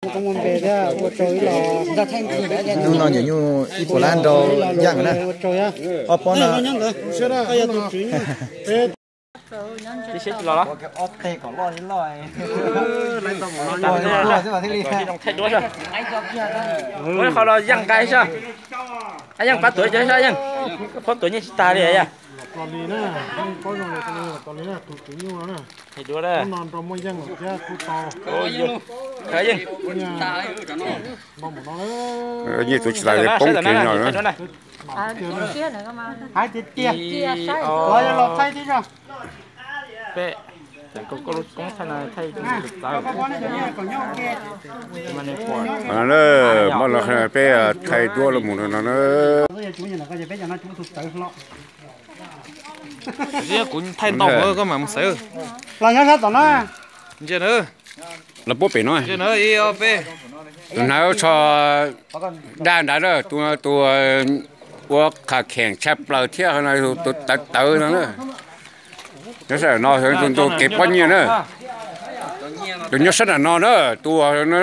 Hnub no nyuam nyuj ib puas lab nrau yaj na. Ob pob no. Tib siab tsis los los. Thaij duab, qhov los yaj nqaij xwb. Ab, yaj pab tuav cov xwb, yaj pab tuav nyiaj tsis tag li yaj. Thaij duab, yaj tuav tsis tag li poob kev no. Muab los peb thaij duab los mus no na. Kuv thaij ntau koj mam mus xaiv. Los nyob sab tom na. Ntsia na. Los puab pem no. Tus hnav tsho daj nrad na, tus ua qham kheem tshaj plaws thiab tus tawv tawv no na. Nyob sab no, tus tua kev pob nyiaj na. Tus nyob sab nram no na, tus no,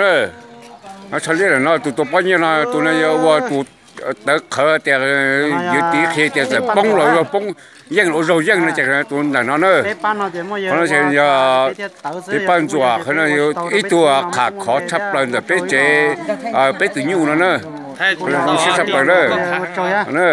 tsho liab nram no, tus tua pob nyiaj no, tus no yog ua tus tawv qhawv tias, yus tiv qhia tias txawm poob los ua poob, yeej los ua zaug yeej no ces tus ntawm no na. Qhov no ces yog peb pab ntxuam, qhov no ib tug qham khov tshaj plaws ntawm peb tsev, peb tus nyuj no na. Zoo siab tshaj plaws na.